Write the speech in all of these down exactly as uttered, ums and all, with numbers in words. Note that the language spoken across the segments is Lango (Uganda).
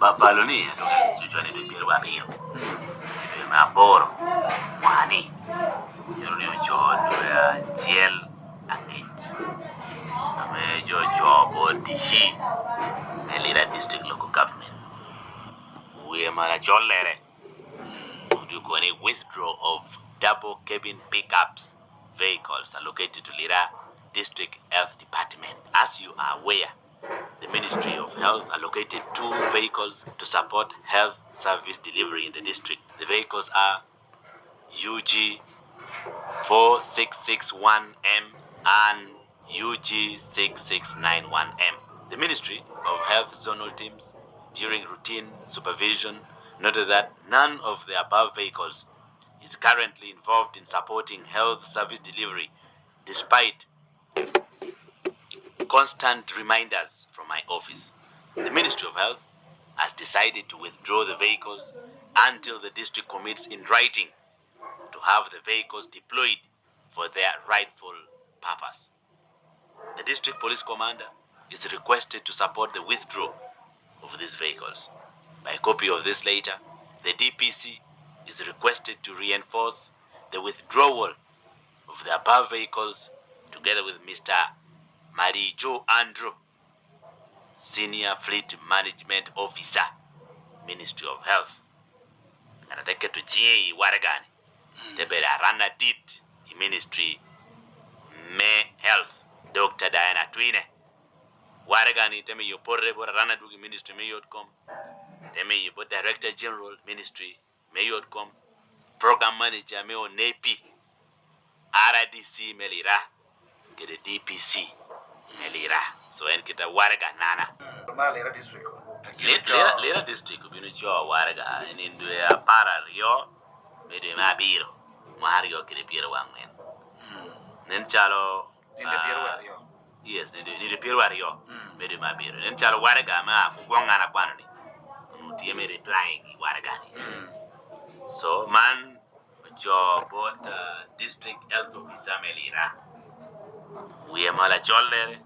Babalo ni atwero cucwane dwe pyeraryo aryo, dwe me aboro mwaka-ni, myero ni ocoo dwe acel angec, ame jo ocoo bot D C me Lira District Local Government. Wie mala collere, oduko ni withdraw of double cabin pickups vehicles allocated to Lira District Health Department. As you are aware, the Ministry of Health allocated two vehicles to support health service delivery in the district. The vehicles are U G four six six one M and U G six six nine one M. The Ministry of Health zonal teams, during routine supervision, noted that none of the above vehicles is currently involved in supporting health service delivery, despite constant reminders from my office. The Ministry of Health has decided to withdraw the vehicles until the district commits in writing to have the vehicles deployed for their rightful purpose. The district police commander is requested to support the withdrawal of these vehicles. By copy of this letter, the D P C is requested to reinforce the withdrawal of the above vehicles together with Mister Marijo Andrew, Senior Fleet Management Officer, Ministry of Health. Ngat a te keto ciŋe i waraga-ni te bedo aran adit i Ministry me Health, Doctor Diana Atwine. Waraga-ni te miyo pote bot aran adwogo i Ministry me Yot Kom, te miyo bot Director General Ministry me Yot Kom, Program Manager me O N E P I, R D C me Lira, kede D P C me Lira. So en kite waraga nana. Ma Lira District. Li-, Lira, Lira District obino coo waraga i nino dwe apar aryo me dwe me abiro, mwaka aryo kede pyeraryo angwen. Nen calo, Nino dwe pyeraryo ah, aryo. Yes, nino dwe, nino dwe pyeraryo Mm. me dwe me abiro. Nen calo waraga me a Kugwong an akwano-ni, onwoŋo tye me replying i waraga-ni. Mm. So man ocoo bot, ah, District Health Officer me Lira. Wie mala collere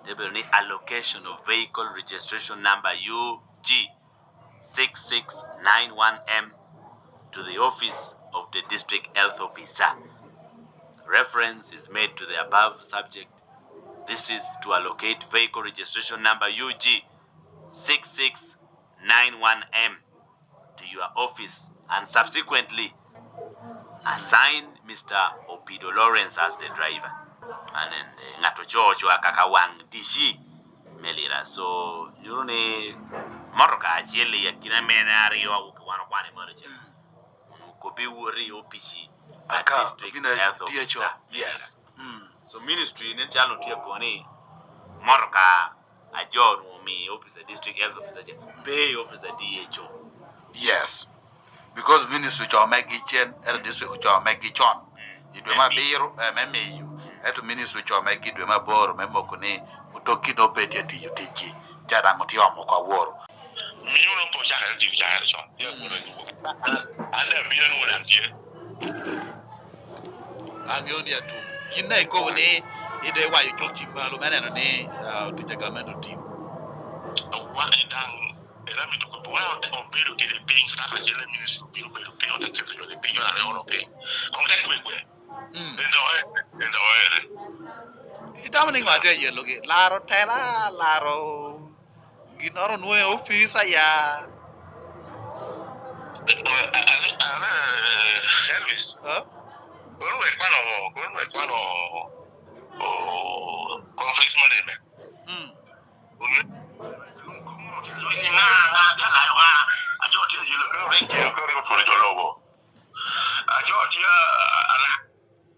te bedo ni allocation of vehicle registration number U G six six nine one M to the office of the District Health Officer. Reference is made to the above subject. This is to allocate vehicle registration number U G six six nine one M to your office and subsequently assign Mister Opido Lawrence as the driver. And then, eh, ŋat ocoo ocoo akaka waŋ D C me Lira. So, nyuto ni motoka acel i akina mene aryo awuki wan okwano i malo ca. Onwoŋo kobbi wot i opici a Aka, District obino Health D H O. Officer me Yes. Lira. Mm. So, ministry nen calo tye akoni motoka a jo onwoŋo omiyo office a District Health Officer ca, pe i office a D H O. Yes. Because ministry ocoo megi cen, ento district ocoo megi con. Mm. I dwe me abiro, eh, me miyo. Ento ministry ocoo megi i dwe me aboro me moko ni otokgi nongo pe tye tiyo ticgi. Ca daŋ otye omo oko aworo. Miyo nongo pe ocakere tic, ocakere con. Tye abolo anyuko. An daŋ abino anwoŋo daŋ tye. Aŋeo ni atum. Yin daŋ ikobo ni idwa iwayo coggi malo me neno ni, ah, tic a gamente otim. Wan daŋ, era mito ko, wan ote-, obedo kede piny, kaka acel a ministry obino bedo piny, ote keto jo ni piny, jo aryo no piny. Koŋ te kwe kwe. Mm. En dok en, en dok en. Itamo ni ŋo atye ayelogi? Laro tela, laro Ginnoro onwoŋo i opic aya. Elvis. Huh? Kono wek kwano, kono wek kwano, oh, conflict management. Mm. Ŋa, ŋa, ŋa, ŋa, ajo tye yelo kero ring tye kero ring otwolo jo lobo. Ajo tye, ala.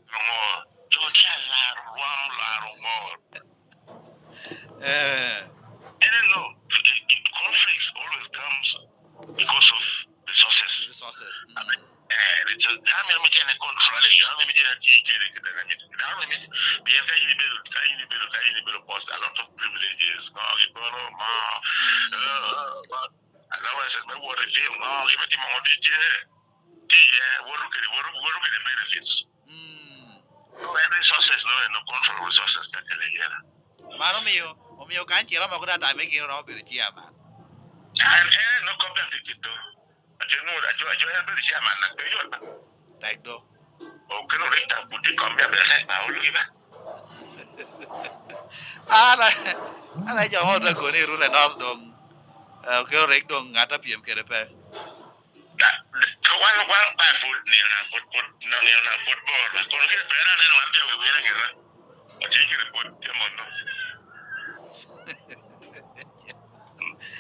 Ŋo? Jo tye alaro rwam, laro ŋo? Eh. And then, no, it, it, conflicts always comes because of resources. Resources. Mm. I mean, eh, it's a, dano myero mito en control, dano myero mito en ati kede, kede dano myero, dano myero mito, pien ka in ibedo, ka in ibedo, ka in ibedo boss, a lot of privileges, ŋo, gikono, ŋo, eh, but allowances me wot i field, ŋo, gin me timo ŋo, tye. Tye iye, woto kede, woto, woto kede benefits. Mm. So, en resources, no, en control resources, te kele yera. Mano omio, omio ka an ciro moko data me gin oromo bedo chairman. An, en Aco, aco, en bedo chairman na pe yot. Tek do. Okelo Rita Buti kom ya bene tek ba olugi ba. Ara, ara jo mo dwa goni i Rule North dong. Eh, okelo rik dong ŋat a pyem kede pe. Da, ka wan, wan ba put nino na put, put, nino na put bor, na kono kede pe na neno wan tye wi wira gira. Ati kede put tye mono.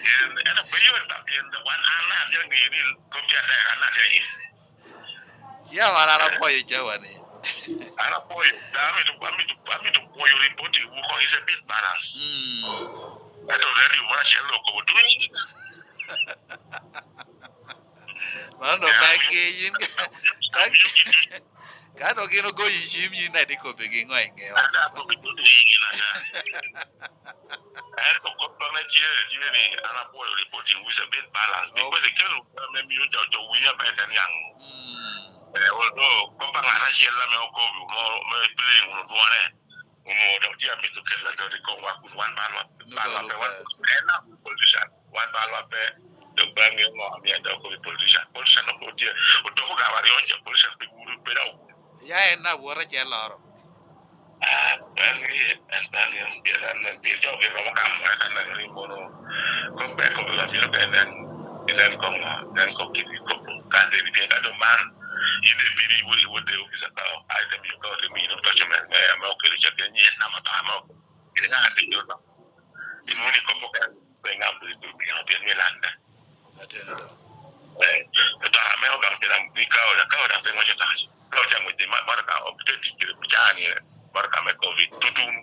Pien, en a pe yot ba, pien wan an na atye ŋeyo ni kop tye atek, an atye aye. Ya wan an apwoyo cawa ni. An apwoyo, da, amito, amito, amito pwoyo reporting wu koŋ is a bit balance. Mm. Ento radio moro acel lo kobo duny. Man do megi yin ka, ka, ka dok gin ogoyi cim yin daŋ ikobbi gi ŋo i ŋeo. Ada kobo duny i gin ada. Ento kop ame tye, tye ni an apwoyo reporting with a bit balance. Ok. Because ikelo ame miyo jo, jo winyo ber te niaŋ. Mm. Eh, although kop a ŋat acel ame okobo mo, me playing wunu dwone, onwoŋo dok tye amito kelo adot i komwa kun wan balwa, balwa pe wan, en a politician, wan balwa pe, dok ba ŋeo ŋo amiyo dok okobo i politician. Politician dok tye, odoko ga aryo ce, politician pe gudo, pe dok. Ya en awot acel loro. Ah, en ŋe, en pe aŋeo, pien an, pien jo gin romo gamo, eka neno ni mono kop pe kop amito ka inen, inen kong, inen kop kit i kop ka teni, pien ka doŋ man, in ibino iwot, iwot i opic aka, ai te miyo ka ote miyi doŋ document me, ame okelo ca, pien nyi en nama to ame okelo. Kit ka ati kelo to. Inwoŋo ni kop okelo, pe ŋam doŋ ibino pien me landa. Ateni do. Eh, to ame ogamo pira ni ka oda, ka oda pe ŋwec otac. Ka oca ŋwec ni ma, mara ka ok te tic kede caa ni, mara ka me covid, tutun.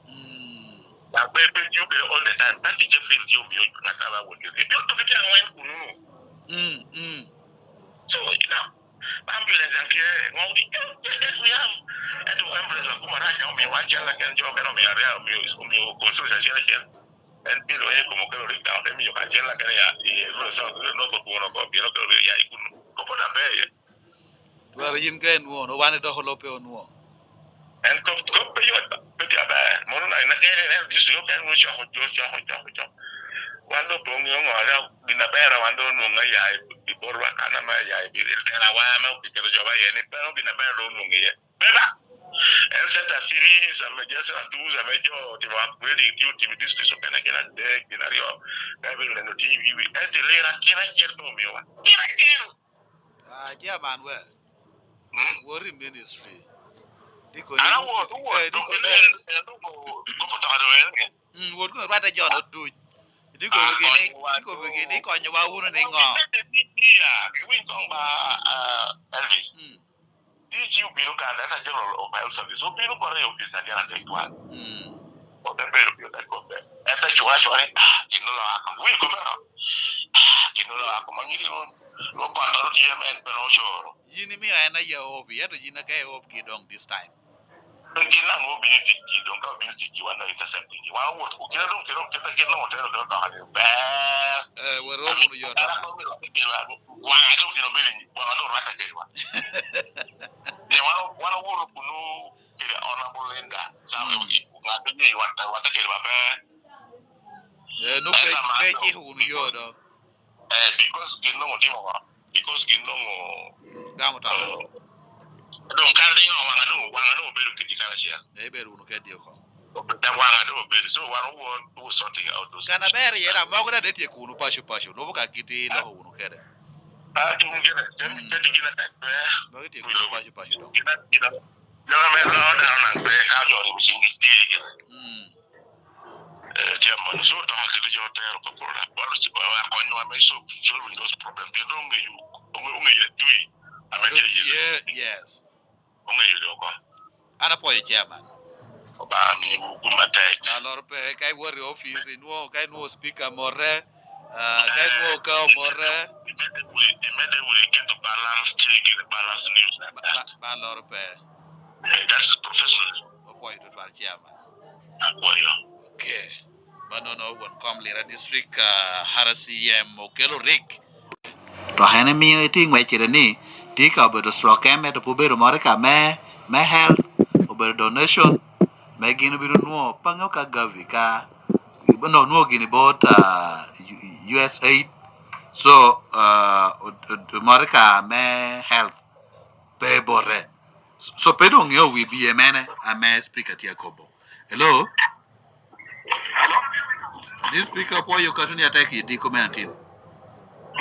Mm. Dok pe, pe tiyo kede all the time. Ka ticce field tye omio ŋat a ba wot kede. Ibino tuki tye aŋwen kunu. Mm, mm. So, you know, ambulance an tye, ŋo, yes, we have. Ento ambulance akuma rac, omio wan cel aken jo, kene omio aryo, omio, omio consultation acel. En pire onyo i kom okelo rik daŋ, ote miyo kacel akene ya, i Eldoret South, Eldoret North otwon oko, pien okelo rik ya i kun. Kop-pu daŋ pe iye. Twero yin ka inwoŋo, wan idoko lope onwoŋo. En kop, kop pe yot, pe tye aber. Mono na, na, en, en, en, district okene nwoŋo coko, coko, coko, coko, coko. Wan doŋ pe oŋeo ŋo, ata gin aber a wan doŋ onwoŋo ya i, i botwa kan ame ya i, i tela wa ame okiketo jo ba iye ni, pe gin aber doŋ onwoŋo iye. Beba. En center series, ame Jason Atus, ame jo otimo upgrading, tye otimo districts okene gin adek, gin aryo. Ka ibino neno T V, ento i lira, kit acel pe omiowa. Kit acel. Ah, chairman we. Hmm? Wot i ministry. Diko ni, an awot, awot, eh, diko, dok en, eh, en dok okobo toka dong en. Mm, wot kun rwatte jo oduc. Diko wigi ni, diko wigi ni konyowa wunu ni ŋo? Giwiny koŋ ba, ah, Elvis. Mm. D G obino kan, Director General of Health Service, obino bota i opic na tyen adek twal. Mm. Ote bedo piny ote kobbe. En te cura acura ni, "Ah, gin olo a kom." Wi kobbe no. "Ah, gin olo a kom." Anyutti wun, rwot Pator tye en pe ocoro. Yin imio en aye obi, ento yin aka i obi doŋ this time. Gin daŋ obino ticgi, doŋ ka obino ticgi, wan daŋ intercepting gi. Wan owot, kite doŋ, kite, kite, kite doŋ otero, kite doŋ otero, ber. Eh, wot wot wunu yot. Dala kong mi rwatte kede wa, waŋa doŋ gin obedo, waŋa doŋ rwatte kede wa. Pien wan, wan owoto kunu kede Honorable Linda, sa, mm, ŋat doŋ nyo rwatte, rwatte kede wa, ber. Eh, nu pe, pe ciko wunu yo do. Eh, because gin doŋ otimo ŋo? Because gin doŋ o-, gamo tamo. Eh, doŋ kare niŋo waŋa doŋ, waŋa doŋ obedo kedgi karacel. Eh, ibedo wunu kedgi oko. Dok waŋa doŋ obedo, so wan owor, we sorting out those issues. Kan aber iye na mogo daŋ de tyeko wunu paco paco, lubo ka kit iloko wunu kede. Ah, tum gire, jami, mm, kedi gin atek pe. Mogo ityeko wunu paco paco doŋ. Gin a-, gin a-, jami ame loo dano naŋ pe, ka jo rim cing gitye gire. Mm. Eh, tye aman, so to akelo jo otero ka pol da. Wan oci-, wa, wa konyowa me sol-, solving those problems. Pien doŋ ongeyo, onge-, ongeyo adui ame tye iye. Yes. Ongeyo doko. An apwoyo chairman. Obaŋa miwu gum matek. Na loro pe, ka iwot i office, inwoŋo, ka inwoŋo speaker morre, ah, ka inwoŋo ka omorre. Imedde wunu, imedde wunu iketo balance, tye gire balance news. Ba, ba, ba loro pe. Eh, that's professional. Apwoyo tutwal chairman. Apwoyo. Okay. Mannono won kom Lira District, ah, R C M okelo rik. Dok en emio itye i ngwec kede ni, tye ka obedo stroke eme, to pe obedo moro ka me, me health, obedo donation, me gin obino nwoŋo paŋe ka gavi ka, no, nwoŋo gini bot, ah, U S aid, So, uh, motoka me health pe bote. So, pe doŋ ŋeo wi biye mene ame speaker tye akobo. Hello? This speaker pwoyo katuni atek i diko me atin.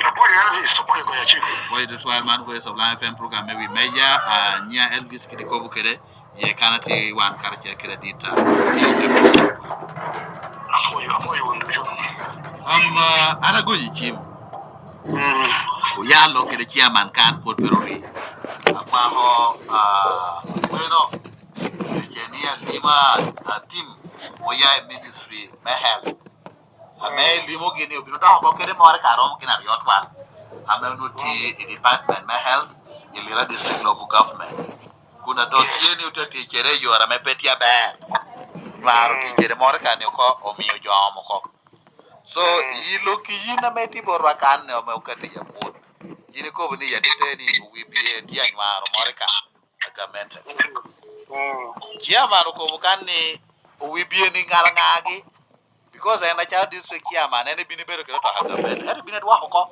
Apwoyo Elvis, apwoyo goyo acim. Pwoyo tutwal man Voice of Life F M program me wi meja, ah, nya Elvis kidi kobo kede, ye kan atye wan karacel kede adita. Apwoyo, apwoyo won ducu. Um, ah, an agoyo i cim. Mm. Oyalo kede chairman kan pwod pero ri. Akwako, ah, weno, seche ni alima atim, oya i ministry me health. Ame ilimogi ni obino dok oko kede more ka romo gin aryo twal, ame onwoŋo tye i department me health i Lira District Local Government. Kun a doŋ tye ni ote tic kede i yore ame pe tye aber. Onywaro tic kede more ka ni oko, omio jo oom oko. So, i lok i yin ame tye botwa kan ni ame okatti i apwod, yin ikobo ni yadite ni owi biye tye anywaro more ka. Agamente. Mm. Chairman okobo kan ni owi biye ni ŋara ŋagi, because en acalo district chairman, en ebino bedo kede otoka gamente, en ebino edwoko oko.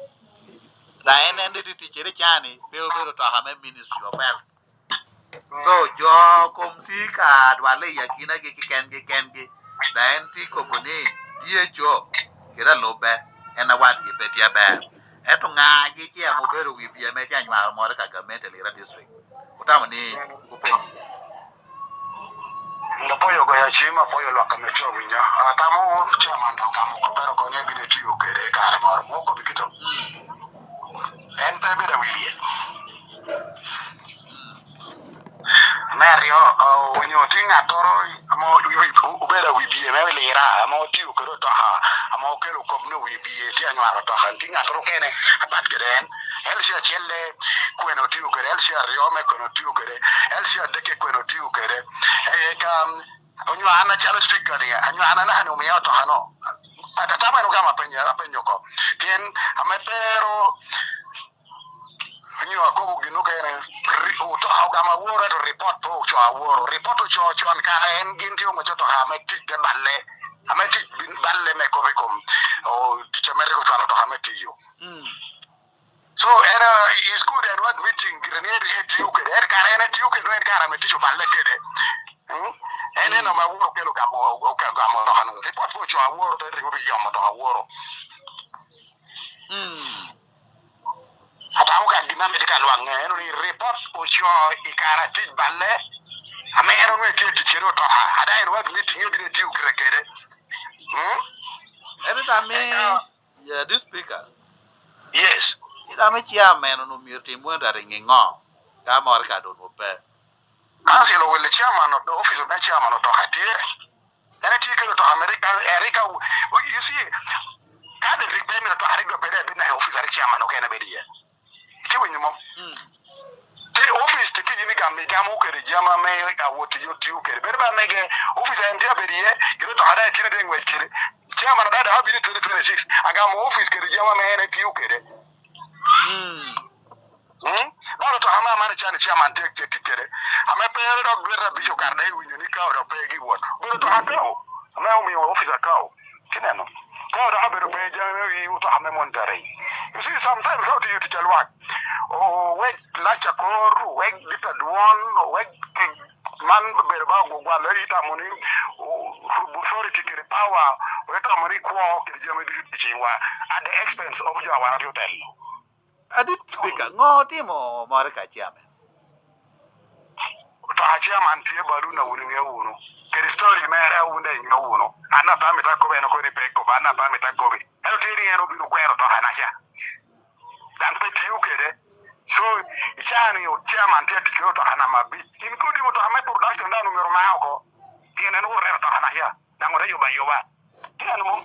Da en, en dede ticcere cani, pe obedo otoka me Ministry of Health. So, jo kom tye ka dwalle i akinagi kikengi kengi, da en tye kobo ni D H O kede alubbe, en awadgi pe tye aber. Ento ŋagi ce ame obedo wi biye ame tye anywaro more ka gamente i Lira District. Otamo ni openyi. Apwoyo goyo acim, apwoyo lwak ame tye owinyo. Atamo chairman dok gamo koppere oko ni ebino etiyo kede i kare moro. Moko bikito. En pe bedo awilie. Me aryo, o-, onyo tye ŋattoro ame o-, o-, obedo awi biye me Lira, ame otiyo kede otoka, ame okelo kop ni owi biye tye anywaro otoka. Tye ŋattoro kene apat kede en. L C acel-le kwene otiyo kede, L C aryo me kwene otiyo kede, L C adek-ke kwene otiyo kede. Eka, onyo an acalo speaker ni, onyo an anaka ni omia otoka-no. Atamo en ogamo apenyo, apenyo oko. Pien ame pero onyo akobo gin okene, ri-, otoka ogamo aworo, ento ripot pe ocoo aworo. Ripot ocoo con kara en gin tye oŋwec otoka ame tic te balle, ame tic bin balle me kop i kom, o, tic ame rik ocwalo otoka me tiyo. Mm. So, en, uh, is good and what meeting gire ni etiyo kede, en kara en etiyo kede, en kara ame tic oballe kede. Mm? En en ame aworo kelo gamo, oka-, gamo otoka no. Ripot pe ocoo aworo, te ringo bi yomo otoka aworo. Mm. Atamo ka gin ame tye ka lwaŋe, en ni ripot ocoo i kare atic balle, ame en onwongo etye tic kede otoka. Ada en wek meeting ebino etiyo gire kede. Mm? Ento ame, eka, yeah, this speaker. Yes. Ira ame chairman onwongo myero tim wenda ring iŋo? Ka moro ka doŋ pe. Council owilli chairman of the office me chairman otoka tye. En etye kede otoka me rik, rik, you see, ka de rik pe mito otoka rik doŋ pede abed naka office a rik chairman okene bedo iye. Itye winyo mo? Mm. Ti office ti ki yin igamo, igamo kede jami ame awot i yot tiyo kede. Bedo ba mege, office en tye abedo iye, kede otoka daŋ etye de ngwec kede. Chairman daŋ daŋ abino i twenty twenty-six, agamo office kede jami ame en etiyo kede. Mm. Mm? Bala otoka ame aman ican i chairman tye, tye tic kede. Ame pe en dok dwete abic okato daŋ iwinyo ni kao dok pe gi wot. Bedo otoka kao. Ame omio office akao. Kineno? Ka dok abedo pe jami me wi otoka me monitoring. You see, sometimes ka otiyo tic a lwak, owek lac akor, owek dit adwon, owek ki-, man bedo ba ogwalo, itamo ni, o-, rubo authority kede power, itamo ni kwo kede jami ducu tye i ciŋwa at the expense of jo a wan otye otelo. Adit, Speaker, ŋo otimo Morika Chairman? Otoka Chairman tye balun a wun iŋeo wunu. Kede story mere a wun daŋ iŋeo wunu. An daŋ pe amito akobo, en okobo ni pe ekobo, an daŋ pe amito akobo. Ento tye ni en obino kwero otoka na ca. Daŋ pe tiyo kede. So, i caa ni o-, Chairman tye atic kede otoka namba abic. Including otoka me production daŋ omyero omaa oko. Pien en orero otoka na ca. Daŋ orero yuba yuba. Tye en mom.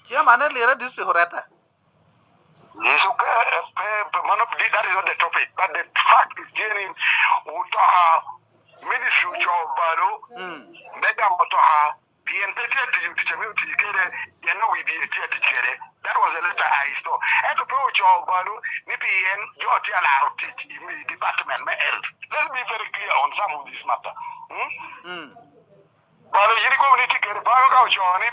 Chairman en Lira District orette. Yes, okay, pe, pe, mano, that is not the topic. But the fact is, tye ni otoka, ministry ocoo balo, mm, me gamo otoka, pien pe tye atiyo tic ame otiyo kede, pien owi biye tye atic kede. That was the letter I saw. Ento pe ocoo balo ni pien jo tye alaro tic i mi department me health. Let's be very clear on some of this matter. Hmm? Mm. Balo yin ikobo ni tye kede balo ka ocoo ni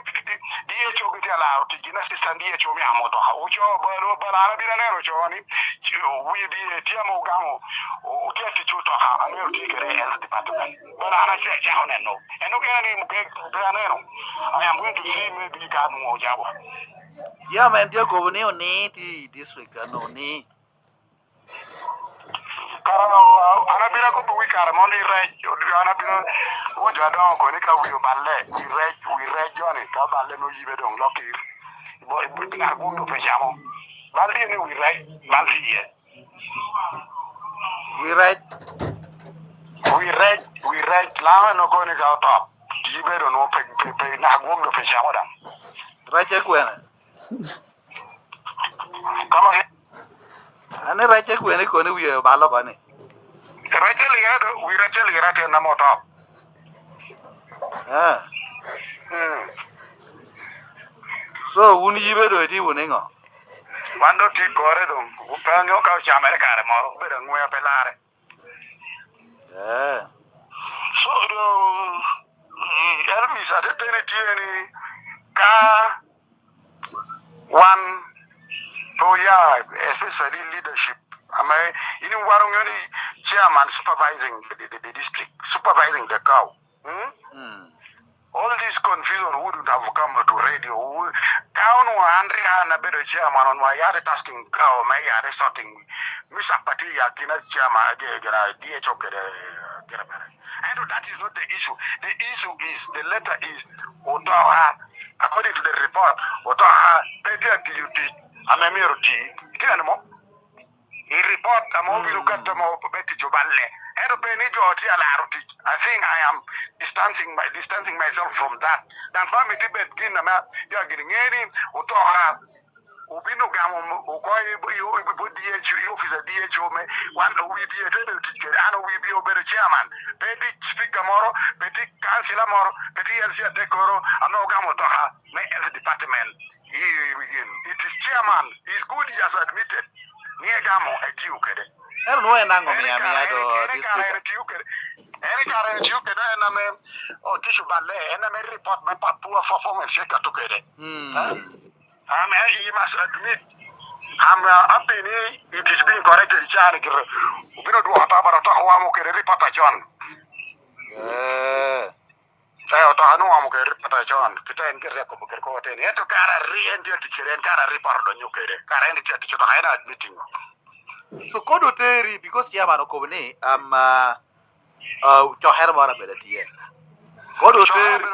D H O gitye alaro tic gin assistant D H O me amo otoka. Ocoo balo, balo an abino aneno ocoo ni ci-, wie bie tye ame ogamo, o-, tye atic otoka ame otye kede health department. Balo an ace-, acako neno. En okene ni pe, pe aneno. I am going to see maybe ka nwoŋo ocako. Chairman tye akobo ni oni tye i district ano oni. Kara an abino akobo wi kare mo ni rec, an abino waco adoŋo oko ni ka wi oballe, wi rec, wi rec joni, ka oballe me oyibe doŋ lok ir. Bo-, bo-, naka gwok doŋ pe camo. Bal tye ni wi rec, bal tye iye. Wi rec. Wi rec, wi rec, lamo en okobo ni ka oto, yibe doŋ nwoŋo pe, pe, pe, naka gwok doŋ pe camo daŋ. Rec e kwene? Kama ge- An i rec e kwene kono i wie obalo oko ni. Rec e lira do, wi rec e lira tyen ame oto. Eh. Mm. So, wun yibe do itye wunu iŋo? Wan do tye kore doŋ, pe aŋeo ka ocamere kare moro, obedo aŋwea pe lare. Eh. So, do, Elvis, ateteni tye ni ka wan pe oya, especially leadership, ame in iwaro ŋeo ni chairman supervising the, the, the district, supervising the cow. Hmm? Mm. All this confusion wouldn't have come to radio. Ka onwa an rik an abedo chairman, onwa yade tasking cow, me yade sorting, mi sapati ya kina chairman, je, je, D H O kede, kede mere. And that is not the issue. The issue is, the letter is, otoka, according to the report, otoka pe tye atiyo tic ame myero oti. Itye neno mo? I report ame obino kato mo me tic oballe. Ento pe ni jo tye alaro tic. I think I am distancing my, distancing myself from that. Dan ba miti bed gin ame ya gini ŋe ni otoka obino gamo oko i, i, i, i D H O, i office a D H O me, wan owibie te bedo tic kede, an owibie obedo chairman, pe tye speaker moro, pe tye councillor moro, pe tye L C adek oro ame ogamo otoka me health department. I, i, in, it is chairman, is good he has admitted ni egamo etiyo kede. Ero nwoŋo en aŋo miya miya do district? En i kare en etiyo kede, en i kare en etiyo kede en ame otico balle, en ame report me pa-, poor performance ekato kede. Mm. Eh? Um, eh, he must admit, um, uh, happy ni it is being corrected, can gire. Obino dwoko to, but otoka wamo kede report acon. Eh. Eh, otoka nwoŋo wamo kede report acon. Kita en gire akobo kede kote ni. Ento kara ri en tye tic kede en kara report odonyo kede. Kara en tye tic otoka en admitting. So kod oteri, because chairman okobo ni, um, uh, uh, cokere moro abedo atye. Kod oteri,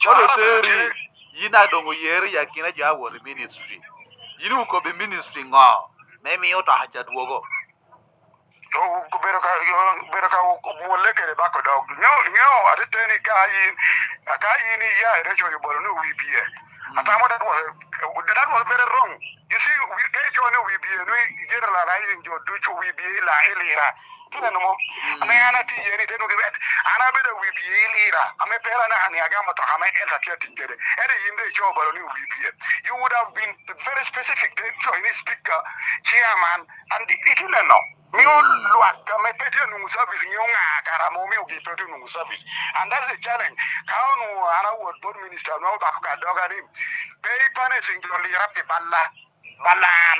kod oteri, yin a doŋ oyeri i akina jo a wot i ministry. Yin okobbi ministry ŋo me mio otoka ca dwogo? Obedo ka, obedo ka mwolle kede bako dog. Ŋeo, ŋeo atete ni ka yin, ka yin iya i reco obolo ni wi bie. Mm. Atamo that was, that was very wrong. You see, wi-, ka ico ni wi bie, ni generalizing jo ducu wi bie ila-, ilira. Tye neno mo? Mm. Ame an atye iye ni, te nwoŋo kibed, an abedo awi bye i lira, ame pe anaka ni agamo otoka ame Elsa tye atic kede. Ento yin doŋ ico balo ni owi bye. You would have been very specific, te coc ni speaker, chairman, and itye neno. Mio lwak ame pe tye anwoŋo service, ŋeo ŋa kara ame omiogi pe tye onwoŋo service. And that's the challenge. Ka onwoŋo an awot bot minister, onwoŋo obako ka doga ni, pe i punishing jo lira pi balla. Balan,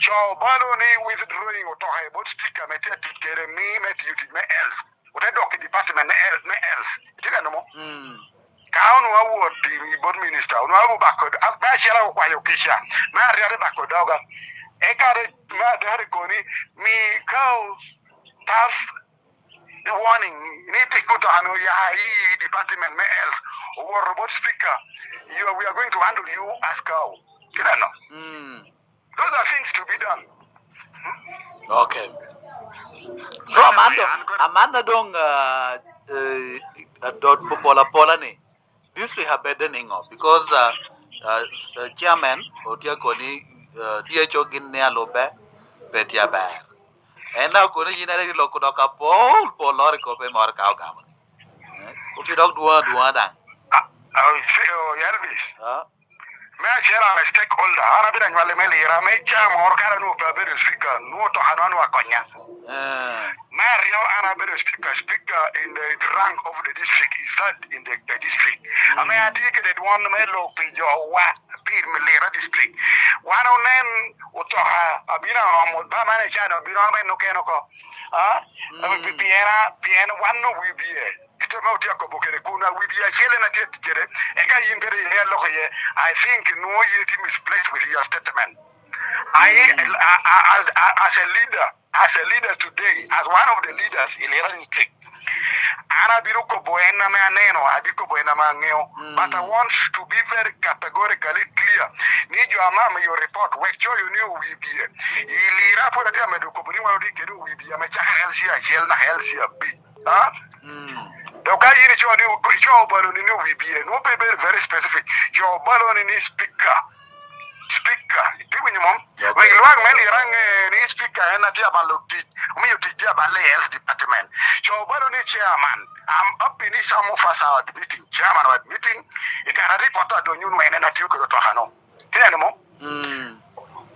co balo ni withdrawing otoka i bot speaker me tye atic kede mi me tiyo tic me health, ote dok i department me health, me health. Itye neno mo? Mm. Ka onwoŋo awot i, i bot minister, onwoŋo abubako, a-, me acel akwayo kica, me aryo ate bako doga. Eka ate, me adek ate koni, mi ka o-, tough warning ni tic otoka-nu oya i department me health, owoto bot speaker, you, we are going to handle you as cow. Kineno? Mm. Those are things to be done. Okay. So, Amanna, Amanna doŋ, uh, uh, adot popola pola ni, district abedde niŋo? Because, uh, uh, uh, chairman otye akoni, uh, D H O gin ni alubbe pe tye aber. En daŋ okoni yin rik iloko dok apol pol loro i kop pe moro ka ogamo ni. Eh? Otye dok dwoŋ adwoŋa daŋ. Ah, ah, Elvis. Ah? Me acel, I'm a stakeholder. An abedo anywali me Lira, me ca moro kara nwoŋo pe abedo speaker, nwoŋo otoka nwoŋo nwoŋo akonya. Eh, Me aryo, an abedo speaker, speaker in the rank of the district, is third in the, the district. Ame atye kede dwon me lok pi jowa, pi Lira district. Wan onen otoka abino aomo, ba man ecano, abino ame nokeno oko. Ah? Pi-, pien a-, pien wan owi bie. Kite ame otye akobo kede kun, awi bie acel en atye atic kede, eka yin bene iye aloko iye. I think nwoŋo yin itye misplaced with your statement. I, a, a, a, a, as a leader, as a leader today, as one of the leaders in Lira District, an abino kobo en ame aneno, abikobo en ame aŋeo. But I want to be very categorically clear ni jo ame amiyo report, wek coyo ni owi bie. I Lira pwod atye amedo kobo ni wan otye kede owi bie ame cakere L C acel naka L C abic. Ah? Dok ka yin ico ni, ico obaloni ni owi bie, nwoŋo pe ibedo very specific. Co obaloni ni speaker. Speaker. Itye winyo mom? Wek lwak me Lira ŋe ni speaker en atye abalo tic. Omiyo tic tye aballe i health department. Co obaloni chairman. I'm happy ni some of us are admitting, chairman are admitting. I kare a report adonyo onwoŋo en en atio kede otokano. Ineno mo?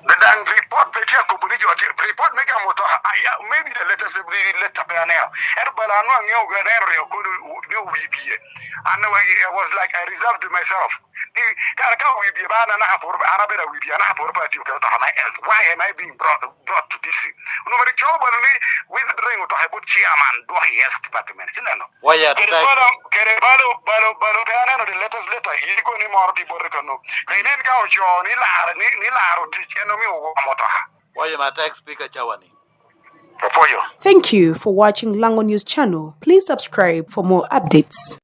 Daŋ report pe tye akobo ni jo tye, report me gamo otoka, I, I, maybe the latest, the latest pe aneno. Ento bala an nwoŋo aŋeo, aneno reo kono ni owi bie. An, I was like, I reserved myself. Ni, kara ka owi bie ba an anaka poro, an abedo awi bie, anaka poro pe atiyo kede otoka me health. Why am I being brought, brought to this thing? Onwoŋo rik cobo bala ni withdrawing otoka i bot chairman, dwoko i health department. Ineno? Waya, kede balo, kede balo, balo, balo, pe aneno the latest letter, yin ikono ni moro tye bote kano. Ka inen ka ocoo ni laro, ni, ni laro tic en omio owo motoka. Waya matek, Speaker Cawani. Apwoyo. Thank you for watching Lango News Channel. Please subscribe for more updates.